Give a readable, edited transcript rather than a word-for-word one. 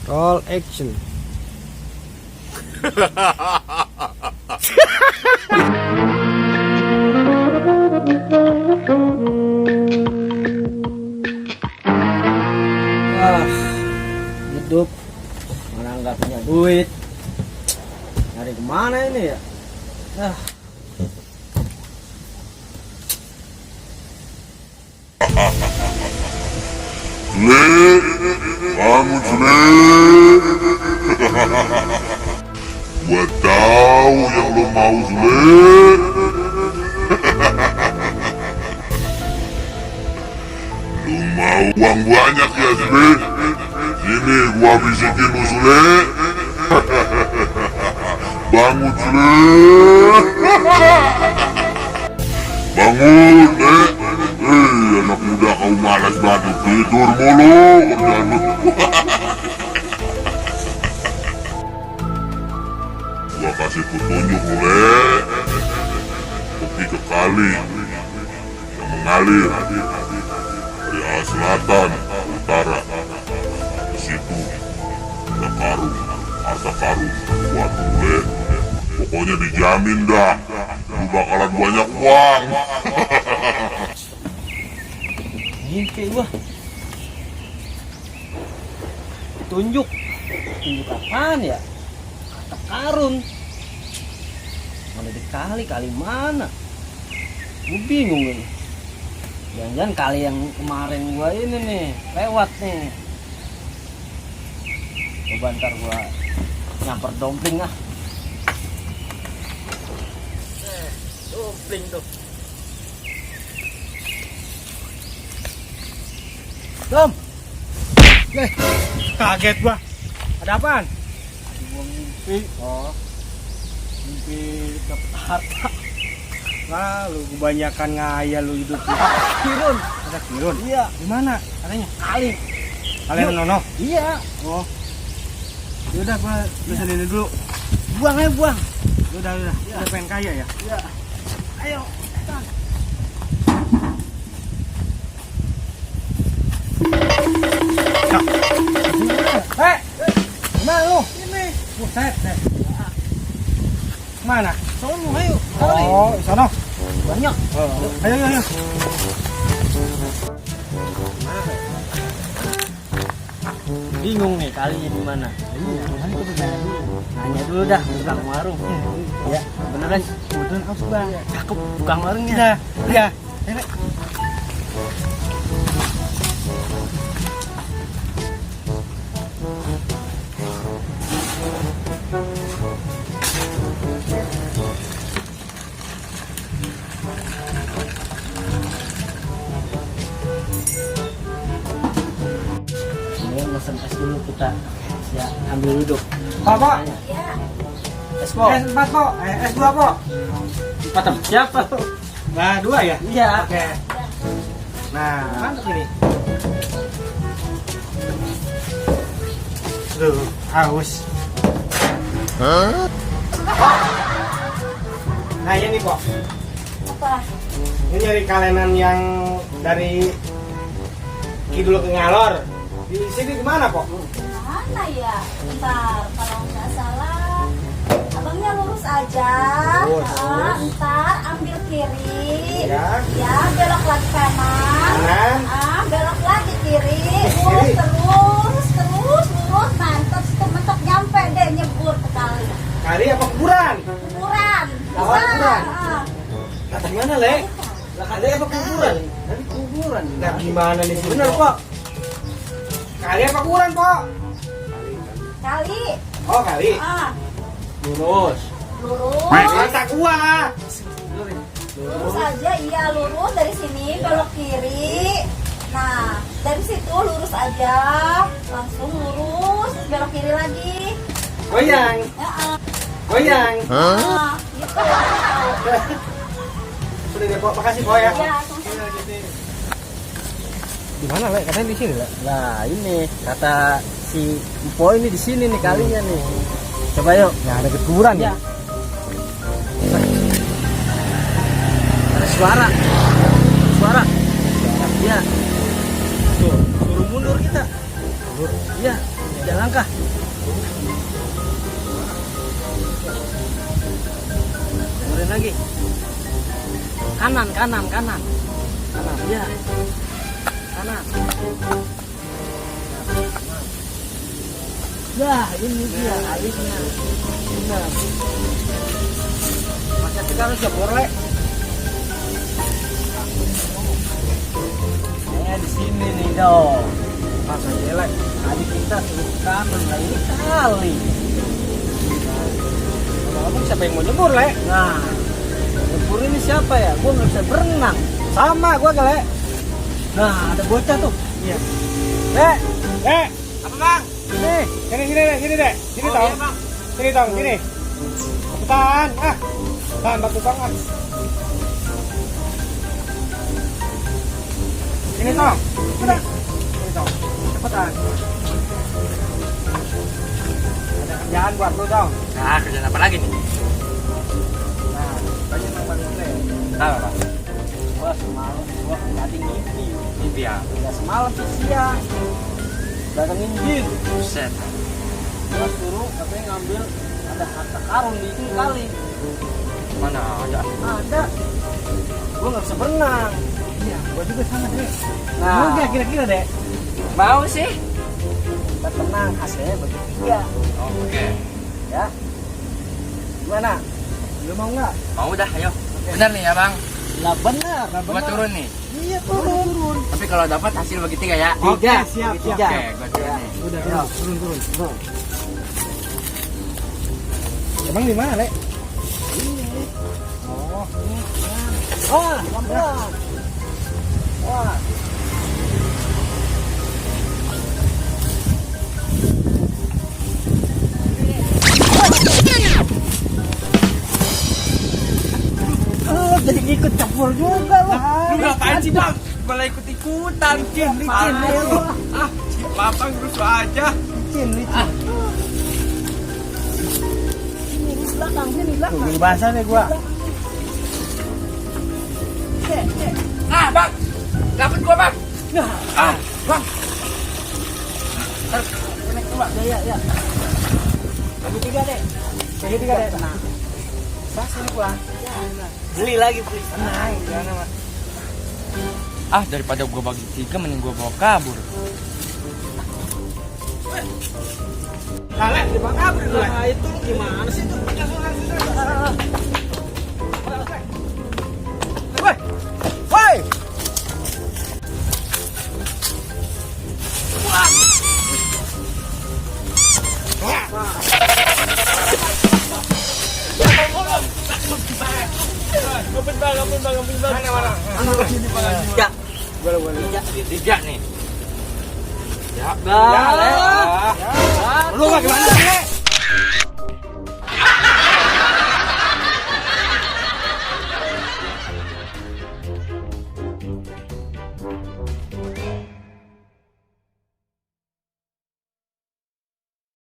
Roll action. Hidup mana nggak punya duit, nyari kemana ini ya? Sule, bangun Sule. Gua tahu yang lo mau Sule. Lo mau uang banyak ya Sule? Sini gua bisikin lo Sule. Bangun Sule. Bangun anak muda kau malas banget tidur mulu kerjaan lu. Gua kasih petunjuk mulai pergi ke kali yang mengalir dari arah selatan ke utara. Di situ ada karung, harta karung buat mulai. Pokoknya dijamin dah lu bakalan banyak uang. Mimpi gua. Tunjuk apaan ya? Harta karun. Mana di kali mana? Gua bingung ini. Jangan-jangan kali yang kemarin gua ini nih lewat nih. Coba ntar gua nyamper dompling ah. Dompling tuh. Dom, Kaget gua. Ada apaan? gua mimpi. Oh, mimpi dapet harta. Wah, lu kebanyakan ngayal lu hidup. Kirun. Ada kirun? Iya. Di mana? Katanya. Kali. Kalian nono? Iya. Oh. Yaudah gua pesan ini dulu. Buang aja buang. Udah. Iya. Udah pengen kaya ya? Iya. Ayo. Mana lu? Ini. Buset deh. Mana? Sono ayo. Kali. Oh, di sana. Banyak. Ayo. Bingung nih kalinya di mana. Nanya dulu dah tukang warung. Ya, beneran. Kebetulan aus bang. Cakep tukang warungnya. Iya. Ini mesen es dulu kita. Ya, ambil duduk. Pak. Es po. S4 po. S2 po. Patem. Siapa? Nah, 2 ya? Iya. Oke. Nah, mantap ini. Aduh, haus. Nah, ini Pok. Apa? Ini nyari kalenan yang dari Kidul ke Ngalor. Di sini di mana, Pok? Mana ya? Bentar, kalau nggak salah, abangnya lurus aja. Lurus. Ntar ambil kiri. Ya. Ya, belok lagi kanan. Kanan. Belok lagi kiri. Kiri. Terus, lurus. Mantap, mentok nyampe deh nyebur ke kali. Kali apa kuburan? Kuburan. Oh, kuburan. Kata gimana, Le? Lah kali apa kuburan? Tadi kuburan. Nah, gimana nih? Bener, Pak. Kali apa kuburan, Pok? Kali. Oh, kali. Lurus. Lurus. Mata gua. Lurus aja, iya lurus dari sini belok kiri. Nah, dari situ lurus aja, langsung lurus, belok kiri lagi. Goyang. Goyang. Gitu. Sudah deh, Pok. Makasih, Pok ya. Ya, sama-sama. Di mana, Le? Katanya di sini, Le. Lah ini kata si Empo ini di sini nih kalinya nih. Coba yuk. Nah, ada kuburan Ya. ya. Ada suara. Suara. Iya. Tuh, suruh mundur kita. Mundur. Iya. jalan kah? Dengerin lagi. Kanan, kanan, kanan. Kanan, ya. Kanan. Ya, ini dia airnya. Benar. Masa kita harus jebor, Le. Di sini nih dong. Masa jelek. Tadi kita suruh ke kanan, lah ini kali. Ngomong siapa yang mau jemur, Le? Nah, jebur ini siapa ya? Gue nggak bisa berenang. Sama gua ke, Le. Nah, ada bocah tuh. Iya. Le, Apa, Bang? nih. Sini, deh. Sini, Oh, Tong. iya, Bang. Sini, Tong, sini. Tahan, Tahan, bantu Tong, Sini, Tong. Sini, Tong. Cepetan. Ada kerjaan buat lu, Tong. Nah, kerjaan apa lagi nih? Nah, banyak yang bantu Le. Tahu apa? Gua semalam tadi ngimpi. Mimpi ya? Udah semalam sih siang. Datengin jin. Buset. Gua suruh katanya ngambil ada harta karun di itu kali. Mana ada? Ada. Gua nggak bisa berenang. Iya, gua juga sama, Dek. Nah, Mau nggak kira-kira, Dek? Mau sih? kita tenang hasilnya bagi tiga. Oke. Ya. Gimana? Lu mau nggak? Mau dah, ayo. Benar nih ya bang? Lah benar. Gua turun nih. Iya turun. Tapi kalau dapat hasil bagi 3 ya? Oke, Tiga. siap, Bagi siap. tiga. Oke, gua turun nih. Udah, Ayo. turun. Emang di mana, Le? Ini. Oh, Ini. Wah, pelan-pelan. Wah. Jadi ikut campur juga loh. Ngapain sih bang? Malah ikut-ikutan. Licin, ayo. Ah, si Papang rusuh aja. Licin. Sini belakang. Guru bahasa nih gua. Ah bang, dapat gua bang. Nah, Ah, bang. ya. Bagi tiga deh. Tenang. Pas ini pulang. Beli lagi, beli. Tenang, jangan mas. Ah, daripada gua bagi 3, mending gua bawa kabur. Nah, Le, di bawah kabur itu, Le. Nah, itu gimana sih itu? Woi! Mana? Ya. Boleh. 3 nih. Ya. Nah, Ya. Lu bagaimana?